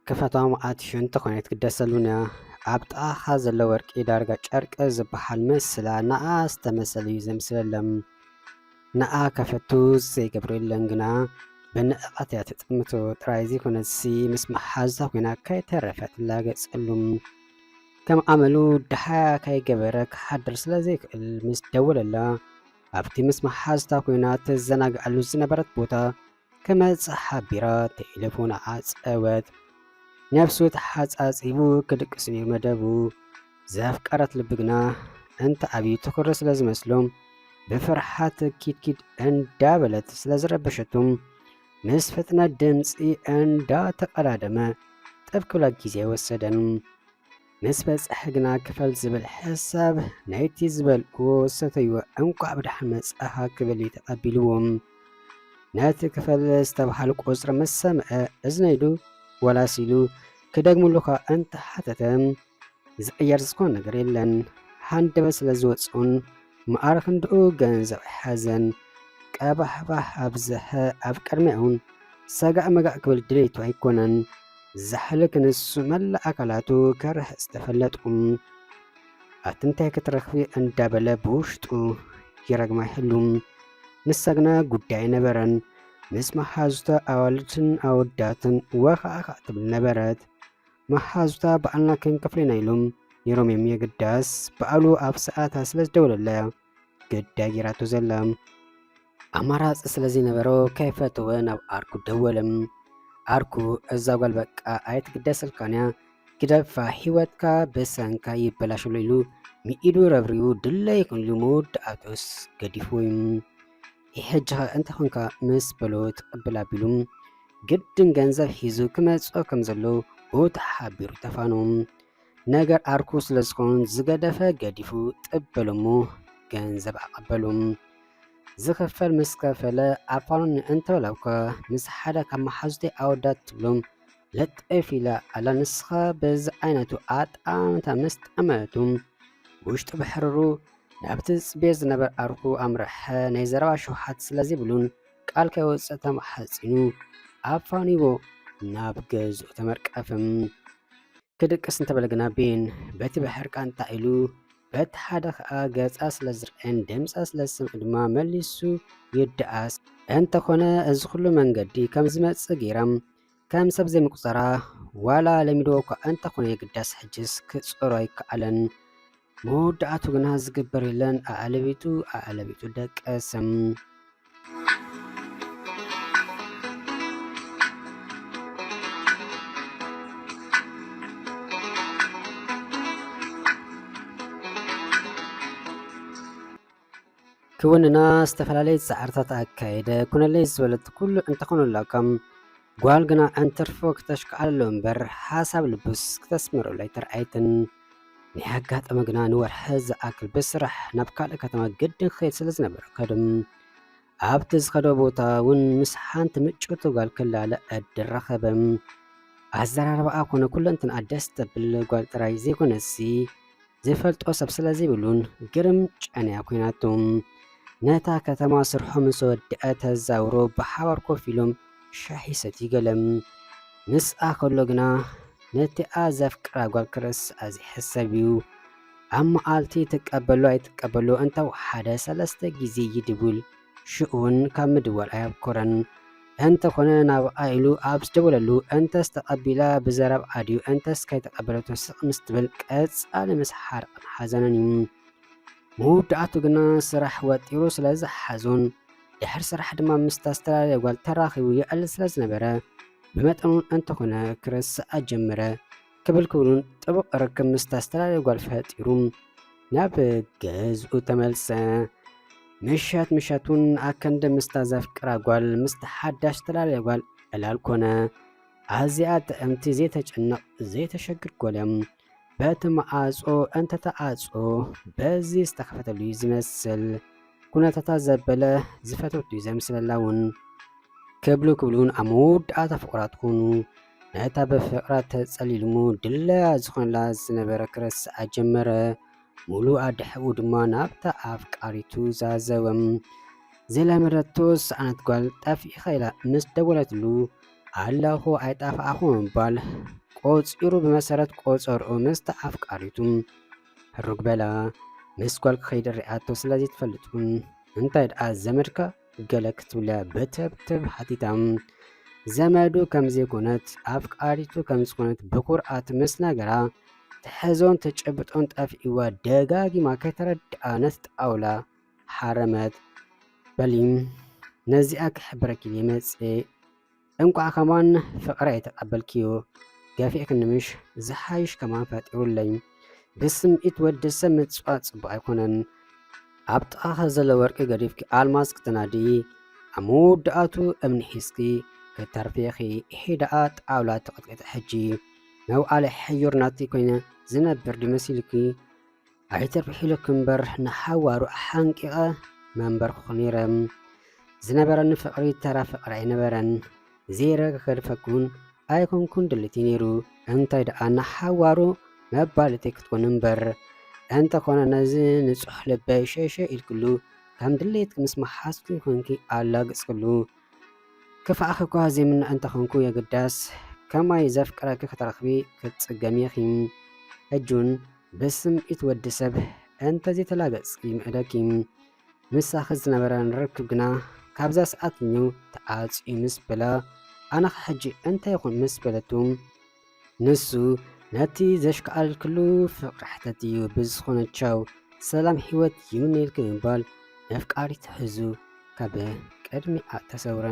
ከፈቶም ኣትሹ እንተኾነ ትግደሰሉን እያ። ኣብ ጥቓኻ ዘሎ ወርቂ ዳርጋ ጨርቂ ዝበሃል መስላ ንኣ ዝተመሰለ እዩ ዘምስለሎም። ንኣ ከፈቱ ዘይገብሮ የለን ግና ብንዕቐት እያ ትጥምቶ። ጥራይ ዘይኮነትሲ ምስ መሓዙታ ኮይና ከይተረፈ ትላገጸሉ። ከም ኣመሉ ደሃያ ከይገበረ ክሓድር ስለ ዘይክእል ምስ ደወለላ ኣብቲ ምስ መሓዙታ ኮይና ትዘናግዐሉ ዝነበረት ቦታ ክመጽእ ሓቢራ ቴሌፎና ዓጸወት። ነብሱ ተሓጻጺቡ ክድቅስ ነይሩ መደቡ። ዘፍቀረት ልቢ ግና እንተ ኣብዩ ትኹሪ ስለ ዝመስሎ ብፍርሓት ኪድኪድ እንዳበለት ስለ ዝረበሸቱ ምስ ፍጥነት ድምጺ እንዳተቐዳደመ ጠብ ክብላ ግዜ ኣይወሰደን። ምስ በጽሐ ግና ክፈል ዝብል ሕሳብ ናይቲ ዝበልዎ ሰተይዎ እንቋዕ ብደሓን መጻኻ ክብል እዩ ተቐቢልዎ። ነቲ ክፈል ዝተባህለ ቁጽሪ ምስ ሰምዐ እዝነይ ዱ ወላስ ኢሉ ክደግምሉ ከኣ እንተሓተተ ዝቕየር ዝኾነ ነገር የለን። ሃንደበት ስለ ዝወጽኡን መኣረ ክንድኡ ገንዘብ ሓዘን ቀባሕባሕ ኣብዝሐ ኣብ ቅድሚኡ እውን ሰጋእ መጋእ ክብል ድሌቱ ኣይኮነን። ዛሕሊ ክንሱ መላእ ኣካላቱ ከርህጽ ተፈለጡ። ኣቲ እንታይ ክትረኽቢ እንዳበለ ብውሽጡ ይረግማ ይህሉ። ንሳ ግና ጉዳይ ነበረን። ምስ መሓዙተ ኣዋልድን ኣወዳትን ወኻዕኻዕ ትብል ነበረት። መሓዙታ በዓልና ክንከፍል ኢና ኢሎም ነይሮም እዮም። የግዳስ በዓሉ ኣብ ሰዓታ ስለ ዝደወለላ ግዳይ ጌራቶ ዘላ። ኣማራጺ ስለ ዘይነበሮ ከይፈተወ ናብ ኣርኩ ደወለ። ኣርኩ እዛ ጓል በቃ ኣይትግደሰልካን እያ፣ ግደፋ፣ ህይወትካ ብሰንካ ይበላሸሎ ኢሉ ሚኢዱ ረብሪቡ ድለ ይኹን ኢሉ መወዳእታኡስ ገዲፍዎ እዩ። ሕጂ ኸ እንታይ ኾንካ ምስ በሎ ትቕብል ኣቢሉ ግድን ገንዘብ ሒዙ ክመጽኦ ከም ዘሎ ቦታ ሓቢሩ ተፋኖ። ነገር ኣርኩ ስለ ዝኾኑ ዝገደፈ ገዲፉ ጥበሎሞ ገንዘብ ኣቐበሉ። ዝኽፈል ምስ ከፈለ ኣፋኑኒ እንተበላውካ ምስ ሓደ ካብ መሓዙተይ ኣወዳት ትብሎም ለጠፍ ኢላ ኣላ። ንስኻ በዚ ዓይነቱ ኣጣምታ ምስ ጠመቱ ውሽጡ ብሕርሩ ናብቲ ዝጽበዮ ዝነበረ ኣርኩ ኣምርሐ። ናይ ዘረባ ሽውሓት ስለ ዘይብሉን ቃል ከይወጽእ ተማሓጺኑ ኣፋኒዎ ናብ ገዝኡ ተመርቀፈ። ክድቅስ እንተበለ ግና ቤን በቲ ብሕርቃን ጣዕ ኢሉ በቲ ሓደ ኸኣ ገጻ ስለ ዝርአን ድምጻ ስለ ዝሰምዐ ድማ መሊሱ ይደኣስ። እንተኾነ እዚ ኩሉ መንገዲ ከም ዝመጽእ ገይራ ከም ሰብ ዘይምቁጸራ ዋላ ለሚድዎ እኳ እንተኾነ የግዳስ ሕጅስ ክጸሮ ኣይከኣለን። መወዳእቱ ግና ዝግበር የለን። ኣዕለቢጡ ኣዕለቢጡ ደቀሰ። ክውንና ዝተፈላለየ ጻዕርታት ኣካየደ። ኩነለይ ዝበለት ኩሉ እንተኾነላ ከም ጓል ግና ዕንትርፎ ክተሽክዓለሉ እምበር ሓሳብ ልቡስ ክተስምረሉ ኣይተርኣየትን። ናይ ኣጋጣሚ ግና ንወርሒ ዝኣክል ብስራሕ ናብ ካልእ ከተማ ግድን ክኸይድ ስለ ዝነበረ ከድም ኣብቲ ዝኸዶ ቦታ እውን ምስ ሓንቲ ምጭውቲ ጓል ክላለ ዕድል ረኸበ። ኣዘራርባኣ ኮነ ኩለንትንኣ ደስ ተብል ጓል ጥራይ ዘይኮነሲ ዝፈልጦ ሰብ ስለ ዘይብሉን ግርም ጨንያ ኮይናቶ። ነታ ከተማ ስርሖ ምስ ወድአ ተዛውሮ ብሓባር ኮፍ ኢሎም ሻሂ ሰትዩ ገለ። ምስኣ ከሎ ግና ነቲኣ ዘፍቅራ ጓል ክርስዓ ዘይሕሰብ እዩ። ኣብ መዓልቲ ትቀበሎ ኣይትቀበሎ እንተወሓደ ሰለስተ ግዜ ይድውል። ሽኡውን ካብ ምድዋል ኣየብኮረን። እንተኾነ ናብኣ ኢሉ ኣብ ዝደወለሉ እንተስ ተቐቢላ ብዘረብኣ ድዩ እንተስ ከይተቐበለቶ ስቕ ምስ ትብል ቀጻሊ ምስ ሓርቕን ሓዘንን እዩ። መወዳእቱ ግና ስራሕ ወጢሩ ስለ ዝሓዞን ድሕሪ ስራሕ ድማ ምስታ ዝተፈላለየ ጓል ተራኺቡ የዕልል ስለ ዝነበረ ብመጠኑ እንተኾነ ክርስዓ ጀመረ። ክብል ክብሉን ጥቡቕ ርክብ ምስታ ዝተፈላለየ ጓል ፈጢሩ ናብ ገዝኡ ተመልሰ። ምሸት ምሸት እውን ኣከንደ ምስታ ዘፍቅራ ጓል ምስታ ሓዳሽ ተላለየ ጓል ዕላል ኮነ። ኣዚኣ ጥዕምቲ ዘይተጨንቕ ዘይተሸግር ጓል እያ። በቲ መዓጾ እንተተዓጾ በዚ ዝተኸፈተሉ እዩ ዝመስል። ኩነታታ ዘበለ ዝፈተወቱ እዩ ዘምስለላ እውን። ክብሉ ክብሉ እውን ኣብ መወዳእታ ፍቑራት ኮኑ። ነታ ብፍቕራ ተጸሊልሙ ድለያ ዝኾነላ ዝነበረ ክርስዓ ጀመረ። ሙሉእ ኣድሕኡ ድማ ናብታ ኣፍቃሪቱ ዛዘወ። ዘይለመደቶ ዝሰኣነት ጓል ጠፊእኻ ኢላ ምስ ደወለትሉ ኣለኹ ኣይጠፋእኹ ምባል ቆጺሩ ብመሰረት ቆጸርኡ ምስታ ኣፍቃሪቱ ሕሩግ በላ። ምስ ጓል ክኸይድ ሪኣቶ ስለ ዘይትፈልጥን እንታይ ደኣ ዘመድካ ገለ ክትብለ ብተብተብ ሓቲታ። ዘመዱ ከም ዘይኮነት ኣፍቃሪቱ ከም ዝኾነት ብኩርዓት ምስ ነገራ ትሕዞን ትጭብጦን ጠፊእዋ ደጋጊማ ከተረድኣ ነቲ ጣውላ ሓረመት። በሊ ነዚኣ ክሕብረኪ እየ መጽኤ። እንቋዕ ከማን ፍቕረይ ተቐበልክዮ። ገፊዕክኒ ምሽ ዝሓይሽ ከማን ፈጢሩለይ። ብስምዒት ወዲ ሰብ ምጽዋዕ ጽቡቕ ኣይኮነን። ኣብ ጥቓኺ ዘሎ ወርቂ ገዲፍኪ ኣልማዝ ክትናዲ ኣብ መወዳእቱ እምኒ ሒዝኪ ክተርፊ ኢኺ። ኢኺ ደኣ ጣውላ ትቕጥቅጢ ሕጂ። መውዓሊ ሕዩር ናተይ ኮይነ ዝነብር ድመሲልኪ? ኣይተርፍሒሉኪ እምበር ንሓዋሩ ሓንቂቐ መንበርኩኺ ነይረ። ዝነበረኒ ፍቕሪ ተራ ፍቕሪ ኣይነበረን። ዘይረገ ከድፈኩን ኣይኮንኩን ድልቲ ነይሩ። እንታይ ደኣ ንሓዋሩ መባልቲ ክትኮን እምበር። እንተኾነ ነዚ ንጹሕ ልበይ ሸሸ ኢልክሉ ከም ድሌትኪ ምስ መሓዝኪ ኮንኪ ኣላግጽክሉ። ክፍኣኺ እኳ ዘይምነ እንተኾንኩ የግዳስ ከማይ ዘፍቅረኪ ክትረኽቢ ክትጽገሚ ኢኺ። ሕጂ እውን ብስምዒት ወዲ ሰብ እንተዘይተላገጽኪ ይምዕደኪ። ምሳኺ ዝነበረን ርክብ ግና ካብዛ ሰዓት ንዩ ተዓጽዩ ምስ በላ፣ ኣነ ኸ ሕጂ እንታይ ይኹን ምስ በለቱ፣ ንሱ ነቲ ዘሽከኣልክሉ ፍቕሪ ሕተትዮ። ብዝኾነ ቻው፣ ሰላም ህይወት ይምነየልኪ ብምባል ነፍቃሪቱ ሒዙ ካብ ቅድሚኣ ተሰውረ።